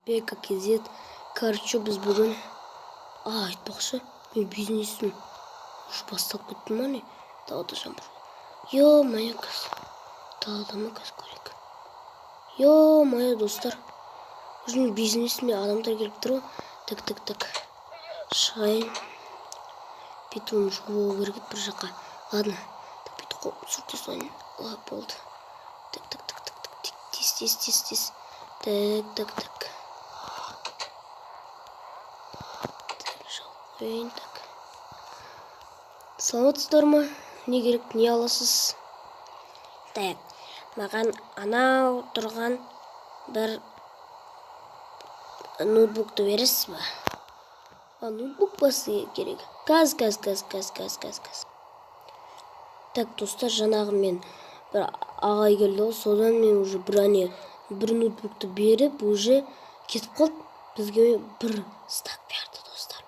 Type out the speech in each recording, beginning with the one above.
Бека kz. Короче, біз бүгін, айтпақшы, мен бизнесім уже басталып кетті ма, не? Далада жаңбыр. Ё-моё, қазір далада ма, қазір көрейік. Ё-моё, достар, уже менің бизнесіме адамдар келіп тұр ғой. Так, так, так, шығайын, бетім жуу керек еді бір жаққа. Ладно, так, бүйтіп қолымды сүрте салайын. Болды. Так, так, так, так, так, тез, тез, тез, тез. Так, так, так, жауып қояйын. Так, саламатсыздар ма? Не керек, не аласыз? Так, маған анау тұрған бір ноутбукты бересіз ба? А, ноутбук па сізге керек? Қазір, қазір, қазір, қазір, қазір, қазір, қазір. Так, достар, жаңағы мен бір ағай келді ғой, содан мен уже бір, ане, бір ноутбукты беріп, уже кетіп қалды. Бізге бір стак берді, достар.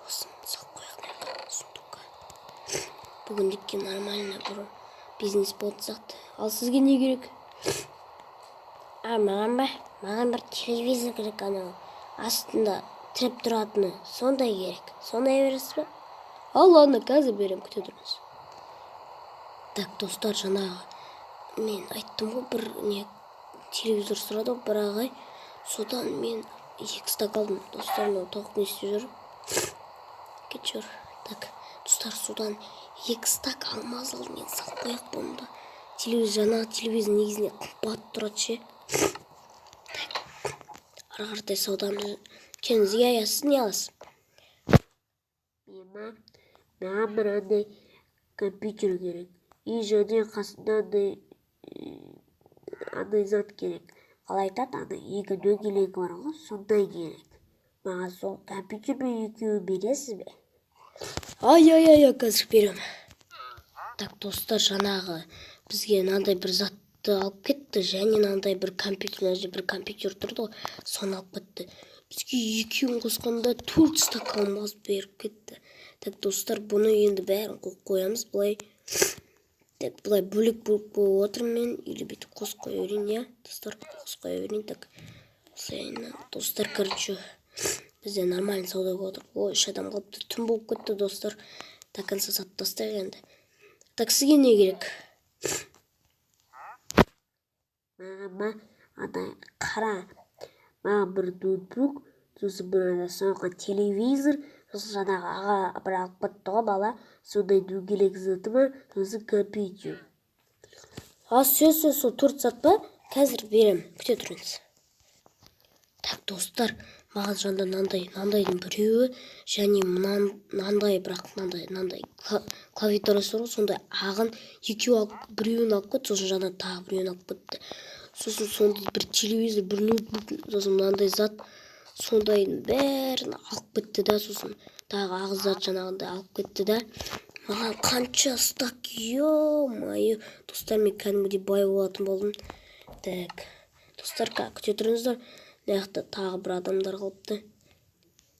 Осыны салып қояйық мына сундукқа. Бүгіндікке нормально бір бизнес болатын сияқты. Ал сізге не керек? А, маған ба? Маған бір телевизор керек, анау астында тіреп тұратыны, сондай керек. Сондай бересіз ба? Ал, ладно, қазір беремін, күте тұрыңыз. Так, достар, жаңағы мен айттым ғой, бір не телевизор сұрады ғой бір ағай, содан мен екі стак алдым. Достар, мынау тауық не істеп жүр? Кетші. Так, достар, содан екі стак алмаз алдым. Енді салып қояйық бұны да. Телевизор, жаңағы телевизор негізінде қымбат тұрады ше. Так, ары қаратай саудамыз. Келіңіз, иә, сіз не аласыз? Мен ба? Маған бір андай компьютер керек и және қасында андай зат керек. Қалай айтады, ана екі дөңгелегі бар ғой, сондай керек. Маған сол компьютермен екеуін бересіз бе? Ай, ай, ай, қазір беремін. Так, достар, жаңағы бізге мынандай бір затты алып кетті және мынандай бір компьютер, мына жерде бір компьютер тұрды ғой, соны алып кетті. Бізге екеуін қосқанда төрт стак алмаз беріп кетті. Так, достар, бұны енді бәрін қойып қоямыз былай. Так, былай бөлек бөлек қойып отырмын мен или бүйтіп қосып қоя берейін? Иә, достар, қосып қоя берейін. Так, осылай, достар. Короче, бізде нормально сауда болып отыр. Ой, үш адам қалыпты. Түн болып кетті, достар, до конца сатып тастайық енді. Так, сізге не керек? Маған ба? Ана қара, маған бір ноутбук, сосын бір ана соңғы телевизор, сосын жаңағы аға бір алып кетті ғой бала, сондай дөңгелек заты бар, сосын компьютер. А, все, все, сол төрт зат па? Қазір беремін, күте тұрыңыз. Так, достар, маған жаңда мынандай, мынандайдың біреуі және мынандай, бірақ мынандай, мынандай клавиатурасы бар ғой, сондай ағын екеуі алып, біреуін алып кетті, сосын жаңа тағы біреуін алып кетті. Сосын сондай бір телевизор, бір ноутбук, сосын мынандай зат, сондайдың бәрін алып кетті да, сосын тағы ақ зат жаңағындай алып кетті да. Маған қанша стак, ё-моё, достар, мен кәдімгідей бай болатын болдым. Так, достар, күте тұрыңыздар, мына жақта тағы бір адамдар қалыпты.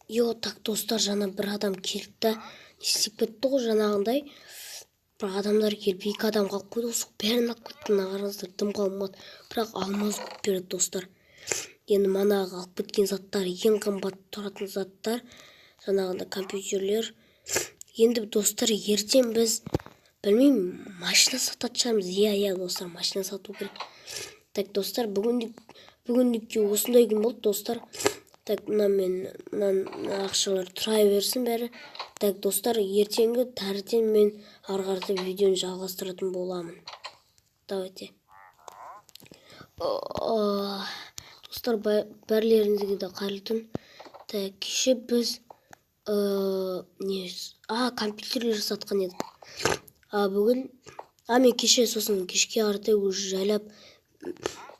Е, так, достар, жаңа бір адам келді да, не істеп кетті ғой, жаңағындай бір адамдар келіп, екі адам қалып қойды ғой, сол бәрін алып кетті. Мына қараңыздар, дым қалмады, бірақ алмаз көп береді, достар. Енді манағы алып кеткен заттар ең қымбат тұратын заттар, жаңағындай компьютерлер. Енді, достар, ертең біз, білмеймін, машина сататын шығармыз. Иә, достар, машина сату керек. Так, достар, бүгіндікке осындай күн болды, достар. Так, мына мен мына ақшалар тұра берсін бәрі. Так, достар, ертеңгі таңертең мен ары қарата видеоны жалғастыратын боламын. Давайте, достар, бәрлеріңізге де қайырлы түн. Так, кеше біз не, компьютерлер сатқан едік. А бүгін, мен кеше, сосын кешке қаратай уже жайлап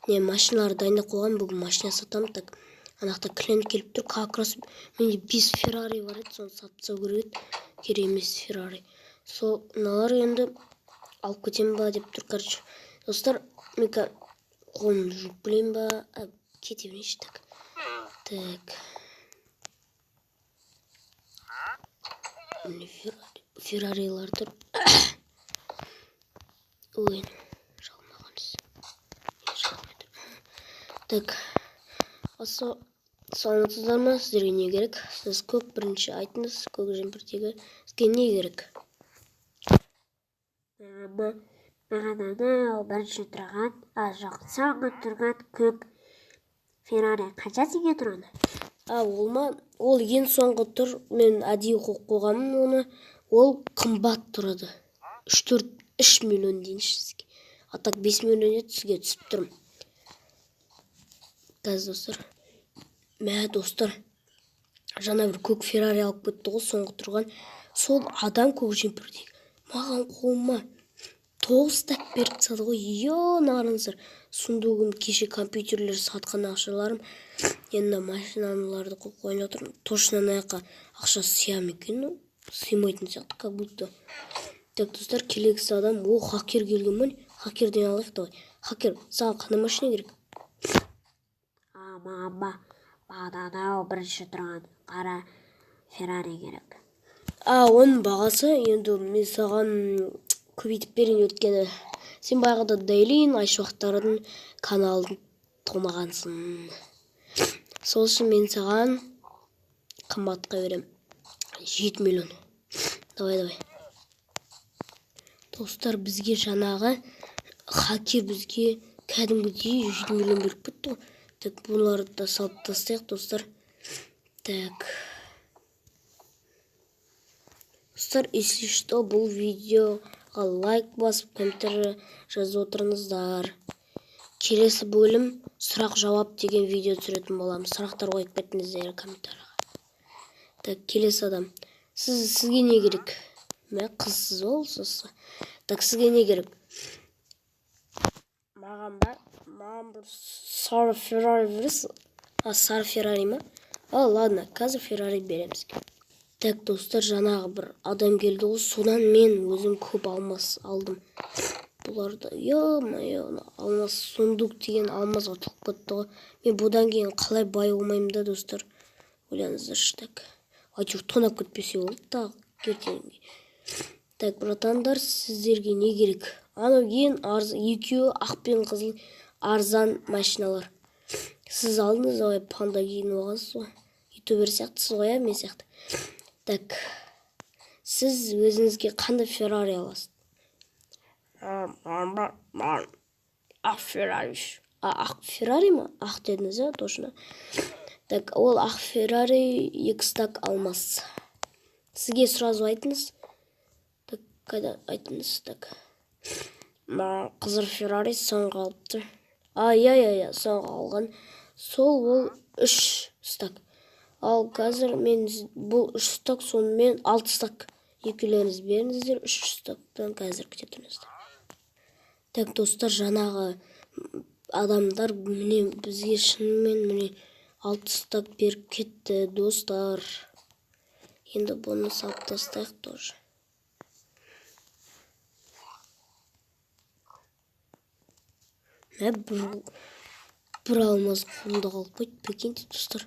не машиналарды дайындап қойған. Бүгін машина сатамын. Так, ана жақта клиент келіп тұр. Как раз менде бес Феррари бар еді, соны сатып тастау керек еді, керек емес Феррари. Сол мыналар енді алып кетемін ба деп тұр. Короче, достар, мен қолымды жуып келейін ба? Кете берейінші. Так, так, міне, Феррарилар тұр. Ой, жалмаған. Так, осы. Саламатсыздар ма? Сіздерге не керек? Сіз көк бірінші айтыңыз, көк жемпірдегі сізге не керек? Маған анау бірінші тұрған, жоқ, соңғы тұрған көк Феррари қанша теңге тұрады? Ол ма? Ол ең соңғы тұр, мен әдейі қойып қойғанмын оны. Ол қымбат тұрады. 3-4, 3 миллион дейінші сізге. А так 5 миллион еді, сізге түсіп тұрмын. Қазір достар. Мә, достар, жаңа бір көк Феррари алып кетті ғой соңғы тұрған. Сол адам көк жемпірдегі. Маған қолыма 9 стак беріп тастады ғой. Ё, қараңыздар, сундугім, кеше компьютерлер сатқан ақшаларым. Енді машиналарды қойып қойып отырмын. Точно ана жаққа ақша сыя ма екен? Ну, сыймайтын сияқты, как будто. Так, достар, келесі адам, о, хакер келген ме? Хакерден алайық давай. Хакер, саған қандай машина керек? Маған ба? Маған анау бірінші тұрған қара Феррари керек. Оның бағасы енді мен саған көбейтіп берейін, өйткені сен баяғыда Дейлин Айшуақтардың каналын тонағансың. Сол үшін мен саған қымбатқа беремін. 7 миллион. Давай, давай. Достар, бізге жаңағы хакер бізге кәдімгідей 7 миллион беріп кетті ғой. Так, бұларды да салып тастайық, достар. Так. Достар, если что, бұл видеоға лайк басып, комментарий жазып отырыңыздар. Келесі бөлім сұрақ-жауап деген видео түсіретін боламын. Сұрақтар қойып кетіңіздер комментарийға. Так, келесі адам. Сізге не керек? Мә, қызсыз ол, сіз. Так, сізге не керек? Маған ба? Маған бір сары Феррари бересіз? Сары Феррари ма? Ладно, қазір Феррари береміз. Так, достар, жаңағы бір адам келді ғой, содан мен өзім көп алмас алдым. Бұларды, ё-моё, алмас сундук деген алмазға толып кетті ғой. Мен бұдан кейін қалай бай болмаймын да, достар? Ойлаңыздаршы, так. Әйтеуір тонап кетпесе болды тағы ертеңге. Так, братандар, сіздерге не керек? Анау ең арзан, екеуі ақ пен қызыл арзан машиналар. Сіз алдыңыз, давай, панда киініп алғансыз ғой. Ютубер сияқтысыз ғой, ә, мен сияқты. Так, сіз өзіңізге қандай Феррари аласыз? Ақ Феррари. Ақ Феррари ма? Ақ дедіңіз, ә, точно. Так, ол ақ Феррари 2 стак алмас. Сізге сразу айтыңыз. Так, қайда айтыңыз, так. Маған қызыл Феррари соңғы алыпты. Иә, иә, иә, соңғы алған. Сол ол 3 стак. Ал қазір мен бұл 3 стак, сонымен 6 стак. Екеулеріңіз беріңіздер, 3 стактан қазір күте тұрыңыздар. Так, достар, жаңағы адамдар міне бізге шынымен міне 6 стак беріп кетті, достар. Енді бұны салып тастайық тоже. Мә, бір алмаз қолымда қалып қойды, прикиньте, достар.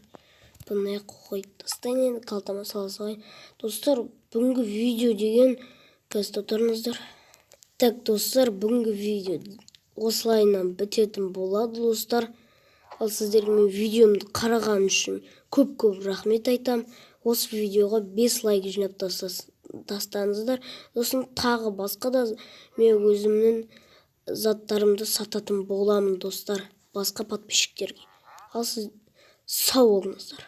Бұны қойып тастайын енді, қалтама сала салайын. Достар, бүгінгі видео деген қазір отырыңыздар. Так, достар, бүгінгі видео осылайынан бітетін болады, достар. Ал сіздерге мен видеомды қараған үшін көп-көп рахмет айтам. Осы видеоға 5 лайк жинап тастаңыздар. Сосын тағы басқа да мен өзімнің заттарымды сататын боламын, достар, басқа подписчиктерге. Ал сіз сау болыңыздар.